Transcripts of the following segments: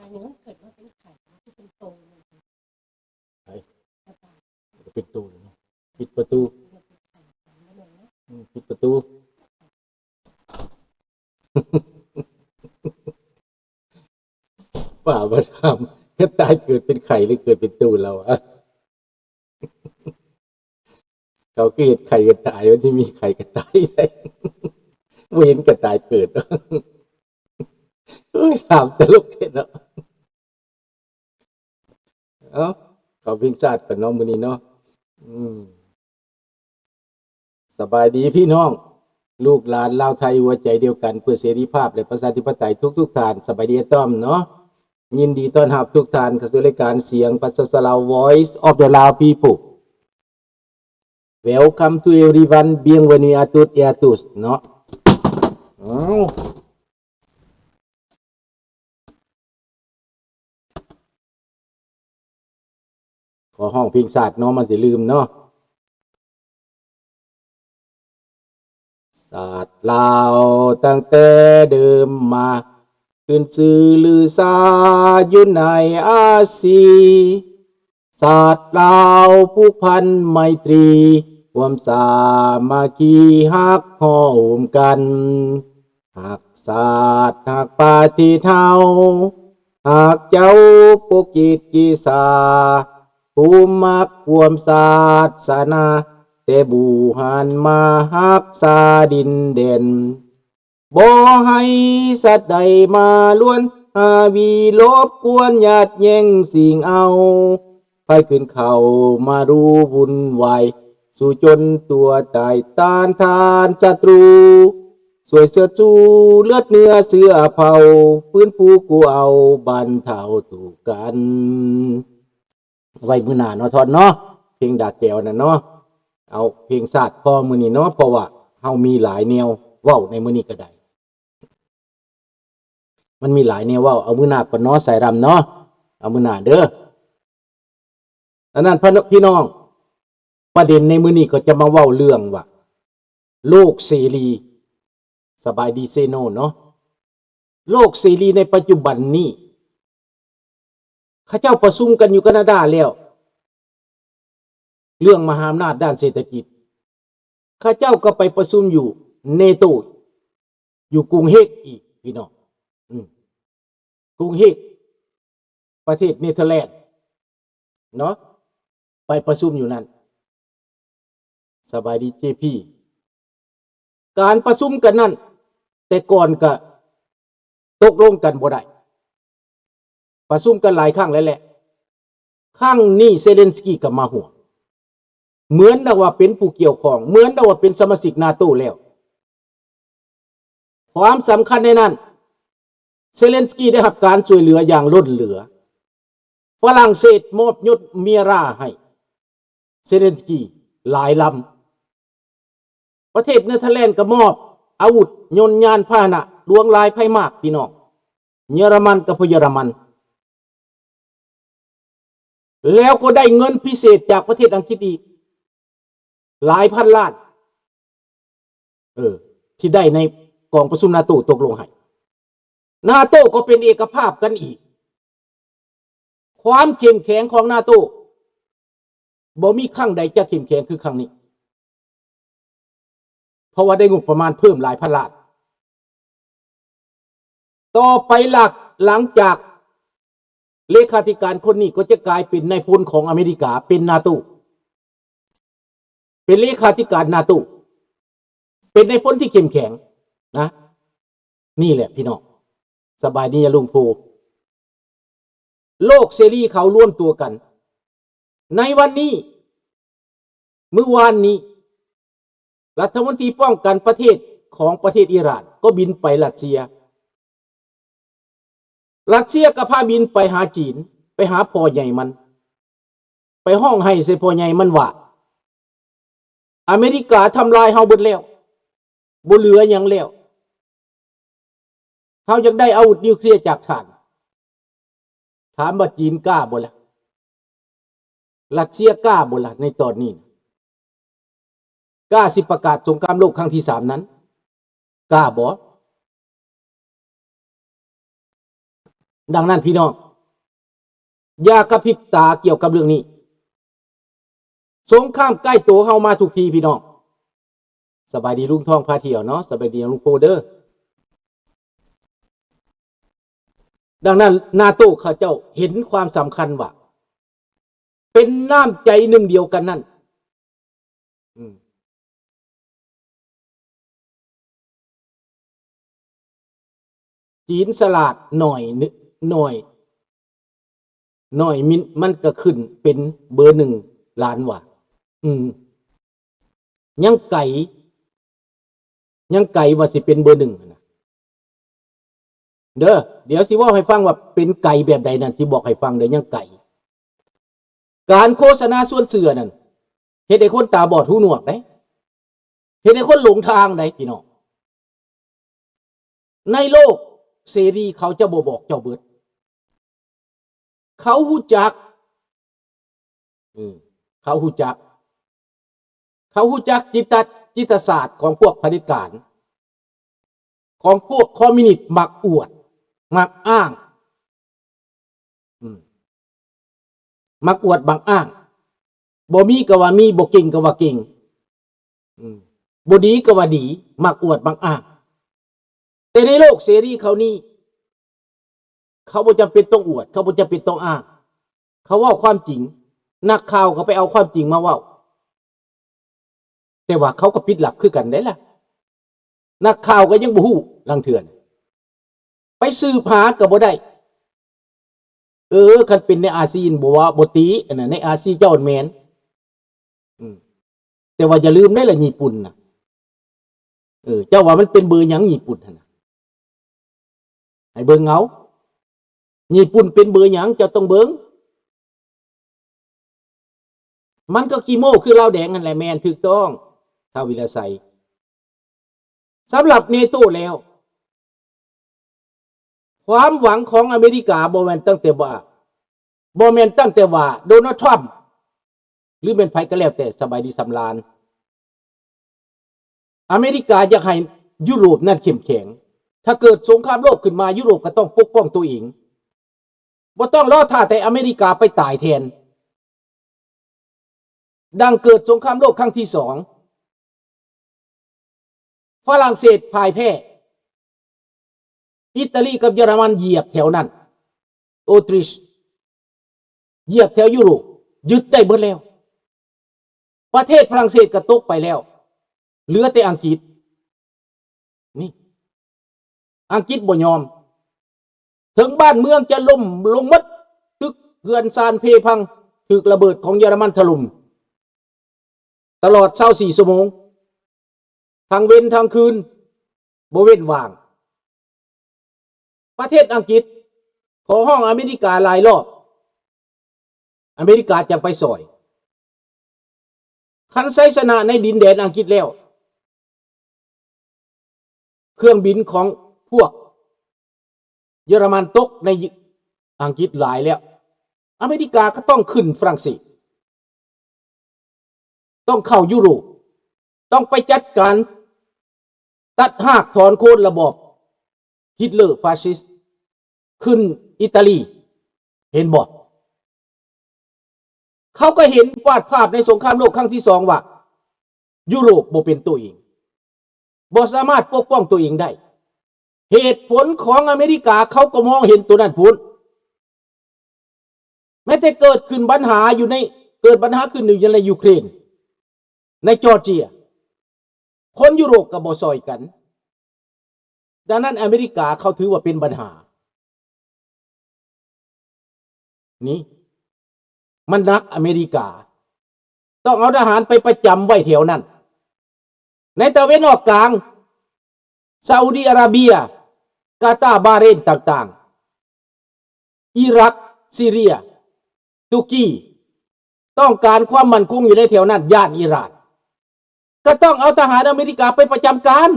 ອັນນີ້ມັນເກີດມາເປັນໄຂ່ ຄືເປັນໂຕເລີຍ ໄປ ກະເປັນໂຕເລີຍເນາະ ປິດປະຕູ ອືມ ປິດປະຕູ ປ້າມາຖາມ ກະຕ່າຍເກີດເປັນໄຂ່ ຫຼື ເກີດເປັນໂຕລາວອະ? ເຂົາຄືເຮັດໄຂ່ກະຕ່າຍ ມັນຊິມີໄຂ່ກະຕ່າຍໃສ ບໍ່ເຫັນກະຕ່າຍເກີດ. ໂອ້ຍ ຖາມຕະຫຼົກແທ້ເນາະ. ເອົ້າ ເຂົ້າເພງຊາດກ່ອນເນາະ ມື້ນີ້ເນາະ. ອືມ ສະບາຍດີພີ່ນ້ອງ ລູກຫຼານລາວໄທ ຫົວໃຈດຽວກັນເພື່ອເສລີພາບ ແລະ ປະຊາທິປະໄຕທຸກໆທ່ານ. ສະບາຍດີອ້າຍຕ້ອມເນາະ. ຍິນດີຕ້ອນຮັບທຸກທ່ານເຂົ້າສູ່ລາຍການສຽງປະຊາຊົນລາວ Voice of the Lao People. Welcome to everyone, bienvenue à toutes et à tous ເນາະ. ເອົ້າ ຂໍຮ້ອງເພງຊາດເນາະ ມັນຊິລືມເນາະ. ຊາດລາວຕັ້ງແຕ່ເດີມມາ ຂຶ້ນຊື່ລືຊາຢູ່ໃນອາຊີ. ຊາດລາວຜູກພັນໄມຕີ ຮ່ວມສາມັກຄີຮັກຮ່ວມກັນ. ຮັກຊາດຮັກປະເທດເຮົາ ຮັກເຈົ້າປົກກິດກິສາ ຜູ້ມັກຮ່ວມສາສະໜາ ແຕ່ບູຮານມາຮັກສາດິນແດນ. ບໍ່ໃຫ້ສັດໃດມາລວນ ຫາວີລົບກວນ ຍາດແຍ່ງຊິງເອົາ ໃຜຂຶ້ນເຂົ້າມາຣູວຸ່ນວາຍ ສູ້ຈົນຕົວຕາຍຕ້ານທານສັດຕູ ຊ່ວຍເຊີດຊູເລືອດເນື້ອເຊື້ອເຜົ່າ ຟື້ນຟູກູ້ເອົາບັນເທົາທຸກກັນ. ໄວ້ມື້ໜ້າເນາະ ທ່ອນເນາະ ເພງດາແກວນັ້ນເນາະ. ເອົາເພງຊາດພໍມື້ນີ້ເນາະ ເພາະວ່າເຮົາມີຫຼາຍແນວເວົ້າໃນມື້ນີ້ກະໄດ້ ມັນມີຫຼາຍແນວເວົ້າ. ເອົາມື້ໜ້າກ່ອນເນາະ ສາຍດຳເນາະ ເອົາມື້ໜ້າເດີ. ອັນນັ້ນ ພີ່ນ້ອງ ປະເດັນໃນມື້ນີ້ກໍຈະມາເວົ້າເລື່ອງວ່າ ໂລກເສລີ ສະບາຍດີເຊໂນເນາະ. ໂລກເສລີໃນປັດຈຸບັນນີ້ ເຂົາເຈົ້າປະຊຸມກັນຢູ່ການາດາແລ້ວ ເລື່ອງມະຫາອຳນາດດ້ານເສດຖະກິດ. ເຂົາເຈົ້າກໍໄປປະຊຸມຢູ່ເນໂຕ ຢູ່ກຸງເຮກອີກ ພີ່ນ້ອງ ອືມ ກຸງເຮກ ປະເທດເນເທີແລນເນາະ ໄປປະຊຸມຢູ່ນັ້ນ. ສະບາຍດີເຈພີ. ການປະຊຸມກັນນັ້ນ ແຕ່ກ່ອນກະຕົກລົງກັນບໍ່ໄດ້ ປະຊຸມກັນຫຼາຍຄັ້ງແລ້ວແຫຼະ. ຄັ້ງນີ້ເຊເລັນສກີກໍມາຮ່ວມ ເໝືອນດັ່ງວ່າເປັນຜູ້ກ່ຽວຂ້ອງ ເໝືອນດັ່ງວ່າເປັນສະມາຊິກນາໂຕແລ້ວ. ຄວາມສຳຄັນໃນນັ້ນ ເຊເລັນສກີໄດ້ຮັບການຊ່ວຍເຫຼືອຢ່າງລົ້ນເຫຼືອ. ຝຣັ່ງເສດມອບຍົດເມຍຣາໃຫ້ເຊເລັນສກີຫຼາຍລຳ. ປະເທດເນເທີແລນກໍມອບອາວຸດຍົນຍານພາຫະນະຫຼວງຫຼາຍໄພມາກ ພີ່ນ້ອງ. ເຢຍລະມັນກໍພໍເຢຍລະມັນ ແລ້ວກໍໄດ້ເງິນພິເສດຈາກປະເທດອັງກິດອີກຫຼາຍພັນລ້ານ ເອີ ທີ່ໄດ້ໃນກອງປະຊຸມນາໂຕຕົກລົງໃຫ້. ນາໂຕກໍເປັນເອກະພາບກັນອີກ. ຄວາມເຂັ້ມແຂງຂອງນາໂຕ ບໍ່ມີຄັ້ງໃດຈະເຂັ້ມແຂງຄືຄັ້ງນີ້ ເພາະວ່າໄດ້ງົບປະມານເພີ່ມຫຼາຍພັນລ້ານ. ຕໍ່ໄປຫຼັກ ຫຼັງຈາກເລຂາທິການຄົນນີ້ກໍຈະກາຍເປັນນາຍພົນຂອງອາເມລິກາ ເປັນນາໂຕ ເປັນເລຂາທິການນາໂຕ ເປັນນາຍພົນທີ່ເຂັ້ມແຂງນະ. ນີ້ແຫຼະພີ່ນ້ອງ ສະບາຍດີຍາລຸງໂພ. ໂລກເສລີເຂົາລວມຕົວກັນໃນວັນນີ້ ມື້ວານນີ້ ລັດຖະມົນຕີປ້ອງກັນປະເທດຂອງປະເທດອີຣານກໍບິນໄປຣັດເຊຍ. ຣັດເຊຍກໍພາບິນໄປຫາຈີນ ໄປຫາພໍ່ໃຫຍ່ມັນ ໄປຮ້ອງໄຫ້ໃສ່ພໍ່ໃຫຍ່ມັນວ່າ ອາເມລິກາທຳລາຍເຮົາເບິດແລ້ວ ບໍ່ເຫຼືອຫຍັງແລ້ວ ເຮົາຢາກໄດ້ອາວຸດນິວເຄລຍຈາກທ່ານ. ຖາມວ່າຈີນກ້າບໍ່ລະ? ຣັດເຊຍກ້າບໍ່ລະ? ໃນຕອນນີ້ ກ້າຊິປະກາດສົງຄາມໂລກຄັ້ງທີສາມນັ້ນ ກ້າບໍ່? ດັ່ງນັ້ນພີ່ນ້ອງ ຢ່າກະພິບຕາກ່ຽວກັບເລື່ອງນີ້. ສົງຄາມໃກ້ໂຕເຮົາມາທຸກທີພີ່ນ້ອງ. ສະບາຍດີລຸງທອງພາທ່ຽວເນາະ, ສະບາຍດີລຸງໂພເດີ. ດັ່ງນັ້ນ ນາໂຕ ເຂົາເຈົ້າເຫັນຄວາມສຳຄັນວ່າ ເປັນນ້ຳໃຈໜຶ່ງດຽວກັນນັ້ນ. ອືມ. ຈີນສະຫຼາດໜ້ອຍໜຶ ໜ້ອຍ ໜ້ອຍມິນ ມັນກະຂຶ້ນເປັນເບີໜຶ່ງລ້ານວ່າ. ອືມ. ຍັງໄກ ຍັງໄກວ່າຊິເປັນເບີໜຶ່ງຫັ້ນນະ. ເດີ ດຽວຊິເວົ້າໃຫ້ຟັງວ່າເປັນໄກແບບໃດນັ້ນ ຊິບອກໃຫ້ຟັງເດີ ຍັງໄກ. ການໂຄສະນາຊວນເຊື່ອນັ້ນ ເຮັດໃຫ້ຄົນຕາບອດຫູໜວກເດ້, ເຮັດໃຫ້ຄົນຫຼົງທາງເດ້ພີ່ນ້ອງ. ໃນໂລກເສລີເຂົາຈະບໍ່ບອກເຈົ້າເບິດ. ເຂົາຮູ້ຈັກ ອືມ ເຂົາຮູ້ຈັກ ເຂົາຮູ້ຈັກຈິດຕະ ຈິດຕະສາດຂອງພວກຜະເດັດການ ຂອງພວກຄອມມິວນິດ ມັກອວດ ມັກອ້າງ ອືມ ມັກອວດ ມັກອ້າງ. ບໍ່ມີກໍວ່າມີ, ບໍ່ເກັ່ງກໍວ່າເກັ່ງ, ອືມ ບໍ່ດີກໍວ່າດີ, ມັກອວດ ມັກອ້າງ. ແຕ່ໃນໂລກເສລີເຂົານີ້ ເຂົາບໍ່ຈຳເປັນຕ້ອງອວດ, ເຂົາບໍ່ຈຳເປັນຕ້ອງອ້າງ, ເຂົາເວົ້າຄວາມຈິງ. ນັກຂ່າວກໍໄປເອົາຄວາມຈິງມາເວົ້າ, ແຕ່ວ່າເຂົາກໍປິດລັບຄືກັນເດ້ລະ. ນັກຂ່າວກໍຍັງບໍ່ຮູ້ ລາງເທື່ອນະ ໄປສືບຫາກໍບໍ່ໄດ້. ເອີ ຄັນເປັນໃນອາຊີບໍ່ວ່າ ບໍ່ຕິ ອັນນັ້ນໃນອາຊີເຈົ້າແມ່ນ. ອືມ ແຕ່ວ່າຢ່າລືມເດ້ລະ ຍີ່ປຸ່ນນະ. ເອີ ເຈົ້າວ່າມັນເປັນເບີຫຍັງຍີ່ປຸ່ນຫັ້ນນະ? ໃຫ້ເບິ່ງເອົາ ຍີ່ປຸ່ນເປັນເບີຫຍັງ ເຈົ້າຕ້ອງເບິ່ງ. ມັນກໍຂີ້ໂມ້ຄືລາວແດງຫັ້ນແຫຼະ. ແມ່ນ ຖືກຕ້ອງ ທ້າວວິລະໄຊ. ສຳລັບເນໂຕແລ້ວ ຄວາມຫວັງຂອງອາເມລິກາບໍ່ແມ່ນຕັ້ງແຕ່ວ່າ ບໍ່ແມ່ນຕັ້ງແຕ່ວ່າໂດນັລ ທຣຳ ຫຼືແມ່ນໃຜກໍແລ້ວແຕ່. ສະບາຍດີສຳລານ. ອາເມລິກາຢາກໃຫ້ຢູໂຣບນັ້ນເຂັ້ມແຂງ. ຖ້າເກີດສົງຄາມໂລກຂຶ້ນມາ ຢູໂຣບກໍຕ້ອງປົກປ້ອງຕົວເອງ, ບໍ່ຕ້ອງລໍຖ້າແຕ່ອາເມລິກາໄປຕາຍແທນ. ດັ່ງເກີດສົງຄາມໂລກຄັ້ງທີສອງ ຝຣັ່ງເສດພ່າຍແພ້, ອີຕາລີກັບເຢຍລະມັນຢຽບແຖວນັ້ນ, ໂອຕຣິຊຢຽບແຖວຢູໂຣບ, ຍຶດໄດ້ເບິດແລ້ວ. ປະເທດຝຣັ່ງເສດກໍຕົກໄປແລ້ວ, ເຫຼືອແຕ່ອັງກິດ. ນີ້ ອັງກິດບໍ່ຍອມ, ເຖິງບ້ານເມືອງຈະລົ້ມລົງໝົດ, ຕຶກເຮືອນຊານເພພັງ, ຖືກລະເບີດຂອງເຢຍລະມັນຖະຫຼົ່ມ ຕະຫຼອດຊາວສີ່ຊົ່ວໂມງ, ທັງເວັນທັງຄືນ ບໍ່ເວັ້ນຫວ່າງ. ປະເທດອັງກິດຂໍຮ້ອງອາເມລິກາຫຼາຍລອບ, ອາເມລິກາຈັ່ງໄປຊ່ອຍ. ຄັນໄຊຊະນະໃນດິນແດນອັງກິດແລ້ວ, ເຄື່ອງບິນຂອງພວກເຢຍລະມັນຕົກໃນອັງກິດຫຼາຍແລ້ວ, ອາເມລິກາກໍຕ້ອງຂຶ້ນຝຣັ່ງເສດ, ຕ້ອງເຂົ້າຢູໂຣບ, ຕ້ອງໄປຈັດການຕັດຮາກຖອນໂຄນລະບອບຮິດເລີຟາຊິດຂຶ້ນອີຕາລີ. ເຫັນບໍ່? ເຂົາກໍເຫັນວາດພາບໃນສົງຄາມໂລກຄັ້ງທີສອງວ່າ ຢູໂຣບບໍ່ເປັນຕົວເອງ, ບໍ່ສາມາດປົກປ້ອງຕົວເອງໄດ້. ເຫດຜົນຂອງອາເມລິກາເຂົາກໍມອງເຫັນຕົວນັ້ນພຸ້ນ. ແມ້ແຕ່ເກີດຂຶ້ນບັນຫາຢູ່ໃນ ເກີດບັນຫາຂຶ້ນຢູ່ໃນຢູເຄຣນ, ໃນຈອເຈຍ, ຄົນຢູໂຣບກໍບໍ່ຊ່ອຍກັນ. ດັ່ງນັ້ນອາເມລິກາເຂົາຖືວ່າເປັນບັນຫາ. ນີ້ ມັນໜັກອາເມລິກາ, ຕ້ອງເອົາທະຫານໄປປະຈຳໄວ້ແຖວນັ້ນ. ໃນຕາເວັນອອກກາງ, ຊາອຸດີອາຣາເບຍ, ກາຕາ, ບາເຣນຕ່າງໆ, ອີຣັກ, ຊີເຣຍ, ຕຸກກີ, ຕ້ອງການຄວາມໝັ້ນຄົງຢູ່ໃນແຖວນັ້ນ, ຢ້ານອີຣານ, ກໍຕ້ອງເອົາທະຫານອາເມລິກາໄປປະຈຳການ.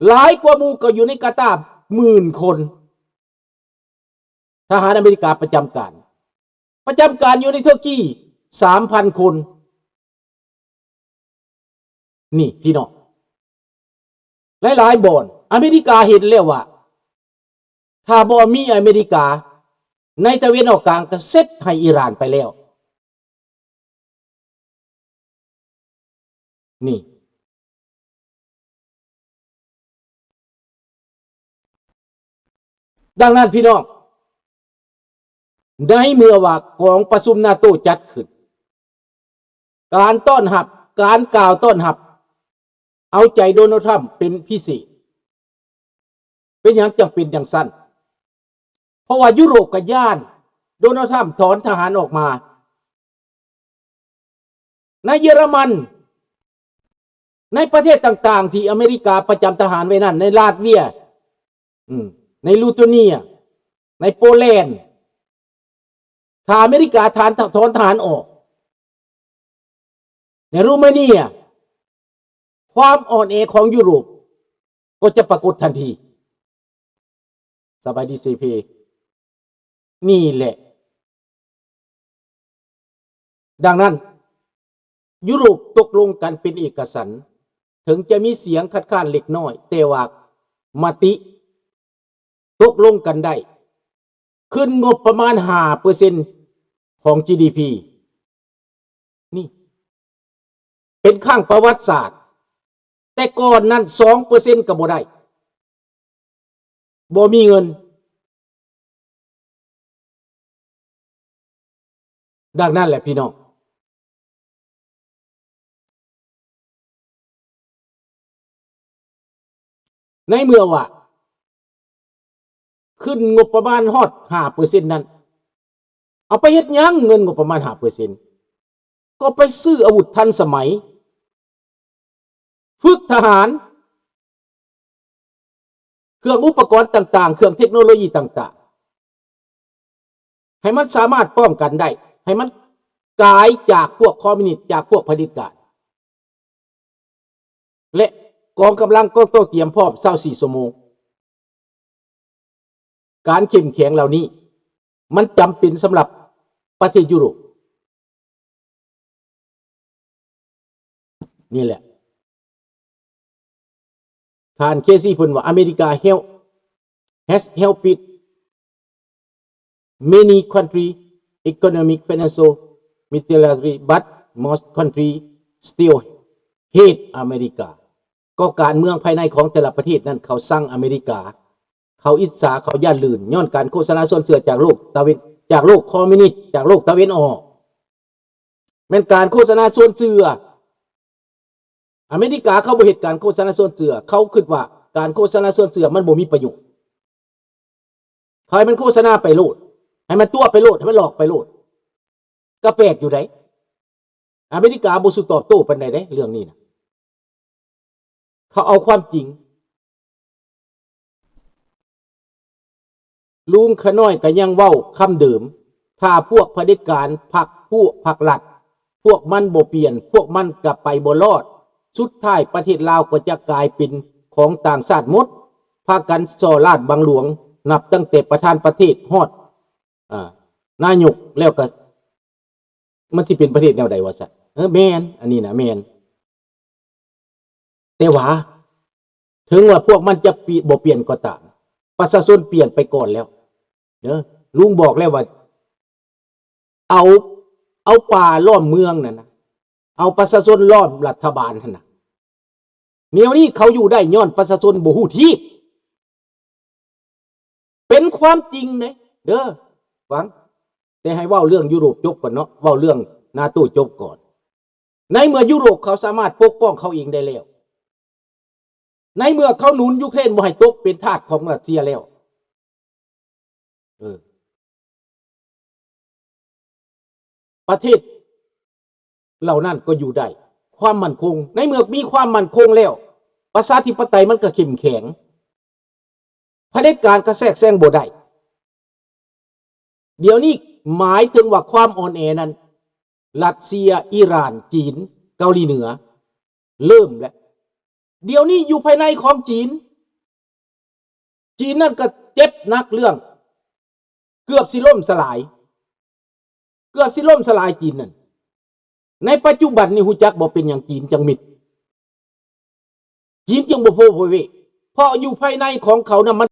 ຫຼາຍກວ່າໝູ່ກໍຢູ່ໃນກາຕາ ໝື່ນຄົນ, ທະຫານອາເມລິກາປະຈຳການ, ປະຈຳການຢູ່ໃນເທີກີ ສາມພັນຄົນ. ນີ້ພີ່ນ້ອງ, ຫຼາຍໆບ່ອນ ອາເມລິກາເຫັນແລ້ວວ່າ ຖ້າບໍ່ມີອາເມລິກາ ໃນຕາເວັນອອກກາງກໍເຊັດໃຫ້ອີຣານໄປແລ້ວ. ນີ້ ດັ່ງນັ້ນພີ່ນ້ອງ ໃນເມື່ອວ່າກອງປະຊຸມນາໂຕຈັດຂຶ້ນ ການຕ້ອນຮັບ ການກ່າວຕ້ອນຮັບ ເອົາໃຈໂດນັລ ທຣຳເປັນພິເສດ. ເປັນຫຍັງຈັ່ງເປັນຈັ່ງຊັ້ນ? ເພາະວ່າຢູໂຣບກໍຢ້ານໂດນັລ ທຣຳຖອນທະຫານອອກມາ. ໃນເຢຍລະມັນ ໃນປະເທດຕ່າງໆ ທີ່ອາເມລິກາປະຈຳທະຫານໄວ້ນັ້ນ ໃນລາດເວຍ ອືມ ໃນລິດເທເນຍ ໃນໂປແລນ ຖ້າອາເມລິກາຖານ ຖອນທະຫານອອກ ໃນໂຣມາເນຍ ຄວາມອ່ອນແອຂອງຢູໂຣບກໍຈະປາກົດທັນທີ. ສະບາຍດີເຊເພ. ນີ້ແຫຼະ. ດັ່ງນັ້ນ ຢູໂຣບຕົກລົງກັນເປັນເອກະສັນ, ເຖິງຈະມີສຽງຄັດຄ້ານເລັກນ້ອຍ, ແຕ່ວ່າມະຕິຕົກລົງກັນໄດ້, ຂຶ້ນງົບປະມານຫ້າເປີເຊັນຂອງຈີດີພີ. ນີ້ເປັນຄັ້ງປະຫວັດສາດ, ແຕ່ກ່ອນນັ້ນສອງເປີເຊັນກໍບໍ່ໄດ້, ບໍ່ມີເງິນ. ດັ່ງນັ້ນແຫຼະພີ່ນ້ອງ, ໃນເມື່ອວ່າຂຶ້ນງົບປະມານຮອດຫ້າເປີເຊັນນັ້ນ, ເອົາໄປເຮັດຫຍັງເງິນງົບປະມານຫ້າເປີເຊັນ? ກໍໄປຊື້ອາວຸດທັນສະໄໝ, ຝຶກທະຫານ, ເຄື່ອງອຸປະກອນຕ່າງໆ, ເຄື່ອງເທັກໂນໂລຢີຕ່າງໆ, ໃຫ້ມັນສາມາດປ້ອງກັນໄດ້, ໃຫ້ມັນກາຍຈາກພວກຄອມມິວນິດ, ຈາກພວກຜະເດັດການ. ແລະ ກອງກຳລັງກໍຕ້ອງຕຽມພ້ອມຊາວສີ່ຊົ່ວໂມງ. ການເຂັ້ມແຂງເຫຼົ່ານີ້ ມັນຈຳເປັນສຳລັບປະເທດຢູໂຣບ. ນີ້ແຫຼະ ທ່ານເຄຊີເພິ່ນວ່າ ອາເມລິກາ help has helped many country economic, financial, militarily, but most country still hate ອາເມລິກາ. ກໍການເມືອງພາຍໃນຂອງແຕ່ລະປະເທດນັ້ນ ເຂົາຊັງອາເມລິກາ, ເຂົາອິດສາ, ເຂົາຢ້ານລື່ນ ຍ້ອນການໂຄສະນາຊວນເຊື່ອຈາກໂລກຕາເວັນ, ຈາກໂລກຄອມມິວນິດ, ຈາກໂລກຕາເວັນອອກ. ແມ່ນການໂຄສະນາຊວນເຊື່ອ. ອາເມລິກາເຂົາບໍ່ເຮັດການໂຄສະນາຊວນເຊື່ອ, ເຂົາຄິດວ່າການໂຄສະນາຊວນເຊື່ອມັນບໍ່ມີປະໂຫຍດ. ເຂົາໃຫ້ມັນໂຄສະນາໄປໂລດ, ໃຫ້ມັນຕົວະໄປໂລດ, ໃຫ້ມັນຫຼອກໄປໂລດ. ກໍແປກຢູ່ໃດ໋, ອາເມລິກາບໍ່ສູ້ຕອບໂຕ້ປານໃດເດ້ເລື່ອງນີ້ນະ. ເຂົາເອົາຄວາມຈິງ. ລຸງຂະນ້ອຍກໍຍັງເວົ້າຄຳເດີມ, ຖ້າພວກຜະເດັດການພັກພວກພັກລັດ ພວກມັນບໍ່ປ່ຽນ, ພວກມັນກໍໄປບໍ່ລອດ. ສຸດທ້າຍປະເທດລາວກໍຈະກາຍເປັນຂອງຕ່າງຊາດໝົດ. ພາກັນສໍ້ລາດບັງຫຼວງ, ນັບຕັ້ງແຕ່ປະທານປະເທດຮອດ ອ່າ ນາຍົກແລ້ວກໍ ມັນຊິເປັນປະເທດແນວໃດວ່າຊັ້ນ? ເອີ ແມ່ນ, ອັນນີ້ນະແມ່ນ. ແຕ່ວ່າເຖິງວ່າພວກມັນຈະປ່ຽນ ບໍ່ປ່ຽນກໍຕາມ, ປະຊາຊົນປ່ຽນໄປກ່ອນແລ້ວເດີ. ລຸງບອກແລ້ວວ່າ ເອົາ ເອົາປ່າລ້ອມເມືອງນັ້ນນະ, ເອົາປະຊາຊົນລ້ອມລັດຖະບານຫັ້ນນະ. ແນວນີ້ເຂົາຢູ່ໄດ້ຍ້ອນປະຊາຊົນບໍ່ຮູ້ທີບ. ເປັນຄວາມຈິງເດ້ ເດີ ຟັງ. ແຕ່ໃຫ້ເວົ້າເລື່ອງຢູໂຣບຈົບກ່ອນເນາະ, ເວົ້າເລື່ອງນາໂຕຈົບກ່ອນ. ໃນເມື່ອຢູໂຣບເຂົາສາມາດປົກປ້ອງເຂົາເອງໄດ້ແລ້ວ, ໃນເມື່ອເຂົາໜູນຢູເຄຣນບໍ່ໃຫ້ຕົກເປັນທາດຂອງຣັດເຊຍແລ້ວ, ເອີ ປະເທດເຫຼົ່ານັ້ນກໍຢູ່ໄດ້, ຄວາມໝັ້ນຄົງ. ໃນເມື່ອມີຄວາມໝັ້ນຄົງແລ້ວ, ປະຊາທິປະໄຕມັນກໍເຂັ້ມແຂງ, ຜະເດັດການກໍແຊກແຊງບໍ່ໄດ້. ດຽວນີ້ໝາຍເຖິງວ່າຄວາມອ່ອນແອນັ້ນ, ຣັດເຊຍ, ອີຣານ, ຈີນ, ເກົາຫຼີເໜືອ ເລີ່ມແລ້ວ. ດຽວນີ້ຢູ່ພາຍໃນຂອງຈີນ, ຈີນນັ້ນກໍເຈັບໜັກເລື່ອງ ເກືອບຊິລົ້ມສະຫຼາຍ, ເກືອບຊິລົ້ມສະຫຼາຍຈີນນັ້ນ. ໃນປັດຈຸບັນນີ້ຮູ້ຈັກບໍ່ເປັນຫຍັງຈີນຈັ່ງມິດ? ຈີນຈຶ່ງບໍ່ໂພໂພເວ, ເພາະຢູ່ພາຍໃນຂອງເຂົານະ ມັນ